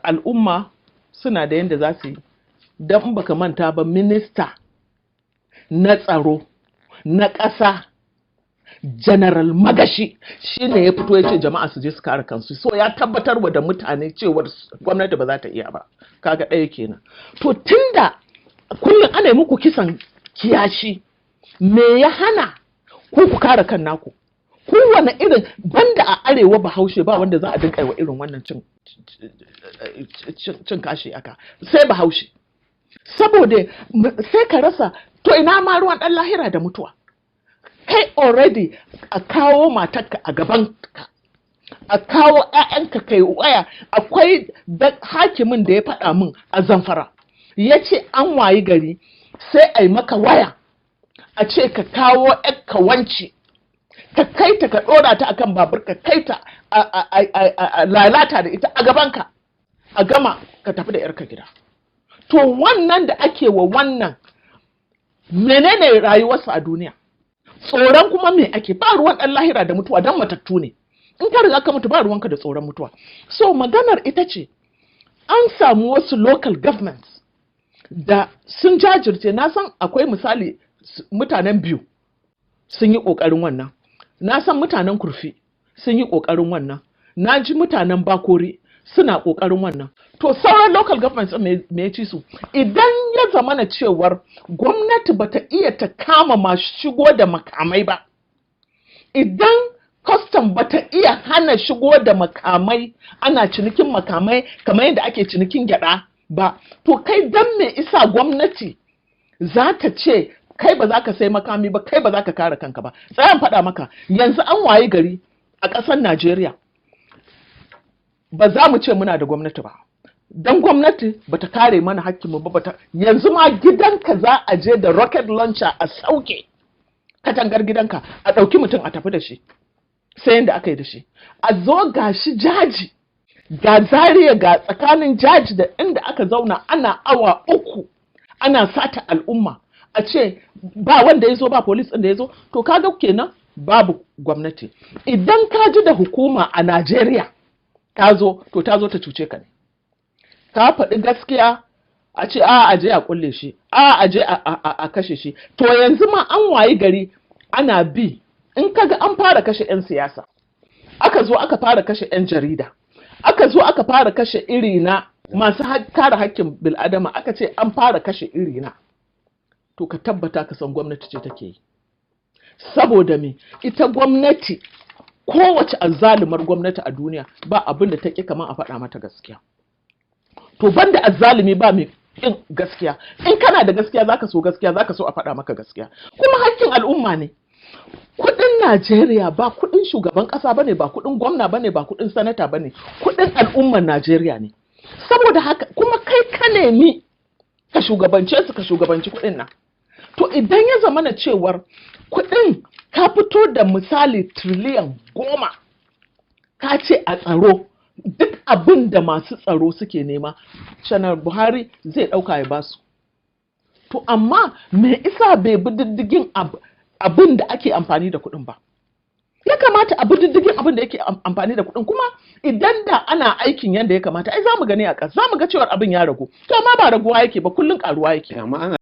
Al'umma suna da yadda za su yi. Don in baka manta ba, minista na tsaro na ƙasa, General Magashi, shine ya fito ya ce jama'a su je su kare kansu. So ya tabbatar wa da mutane cewar gwamnati ba za ta iya ba. Kaga ɗaya kenan. To, tunda kullum ana yi muku kisan kiyashi, me ya hana ku ku kare kan naku? Kowane irin banda a arewa, Bahaushe ba wanda za a dinka yi wa irin wannan cin kashi aka sai Bahaushe. Saboda sai ka rasa, to ina ma ruwan ɗan lahira da mutuwa? Kai already a kawo matarka a gaban ka, a kawo 'ya'yanka, kai waya. Akwai hakimin da ya faɗa min a Zamfara, ya ce an wayi gari sai a yi maka waya a ce ka kawo 'yarka wance, ka kai ta, ka ɗora ta akan babur, ka kai ta a lalata da ita a gabanka, a gama ka tafi da 'yarka gida. To, wannan da ake wa wannan, menene rayuwarsa a duniya? Tsoron kuma me ake? Ba ruwan ɗan lahira da mutuwa, don matattu ne. In ka riga ka mutu, ba ruwanka da tsoron mutuwa. So maganar ita ce, an samu wasu local governments da sun jajirce. Na san akwai misali mutanen Biu sun yi ƙoƙarin wannan, na san mutanen Kurfi sun yi ƙoƙarin wannan, na ji mutanen Bakori suna ƙoƙarin wannan. To, sauran local governments ɗin, me ya ci su? Idan ya zamana cewar gwamnati bata iya ta kama masu shigo da makamai ba, idan custom bata iya hana shigo da makamai, ana cinikin makamai kamar yadda ake cinikin gyada ba, to kai dan me isa gwamnati za ta ce kai ba za ka sai makami ba, kai ba za ka kare kanka ba? Tsayan faɗa maka, yanzu an wayi gari a ƙasar Najeriya ba za mu ce muna da gwamnati ba, don gwamnati bata kare mana hakkinmu ba. Bata yanzu ma gidanka za a je da rocket launcher a sauke katangar gidanka, a ɗauki mutum a tafi da shi, sai yadda aka yi da shi. A zo ga shi jaji, ga Zaria, ga tsakanin jaji da inda aka zauna ana awa 3 ana sata al'umma, a ce ba wanda ya zo, ba police ɗin da ya zo. To, kaga kenan babu gwamnati. Idan ka ji da hukuma a Najeriya ta zo, to ta zo ta cuce ka ne. Ka faɗi gaskiya, a ce a aje a kulle shi, a aje a kashe shi. To, yanzu ma an wayi gari ana bi, in kaga an fara kashe 'yan siyasa, aka zo aka fara kashe 'yan jarida, aka zo aka fara kashe iri na masu kare hakkin bil'adama, aka ce an fara kashe iri na, to ka tabbata ka san gwamnati ce take yi. Saboda me? Ita gwamnati, kowace azzalumar gwamnati a duniya, ba abin da ta ƙi kamar a faɗa mata gaskiya. To, banda azzalumi ba mai ƙin gaskiya. In kana da gaskiya, zaka so gaskiya, zaka so a faɗa maka gaskiya. Kuma hakkin al'umma ne. Kuɗin Najeriya ba kuɗin shugaban ƙasa bane, ba kuɗin gwamna bane, ba kuɗin sanata bane, kuɗin al'ummar Najeriya ne. Saboda haka kuma kai ka nemi ka shugabance su, ka shugabanci kuɗin nan. To, idan ya zamana cewar kuɗin ka fito da misali tiriliyan 10, ka ce a tsaro, duk abin da masu tsaro suke nema Janar Buhari zai ɗauka ya basu. To, amma me isa bai bi diddigin abin da ake amfani da kuɗin ba? Ya kamata a bi diddigin abin da yake amfani da kuɗin. Kuma idan da ana aikin yadda ya kamata, ai za mu gani a ƙasa, za mu ga cewar abin ya ragu. To, amma ba raguwa yake ba, kullum ƙaruwa yake. Amma ana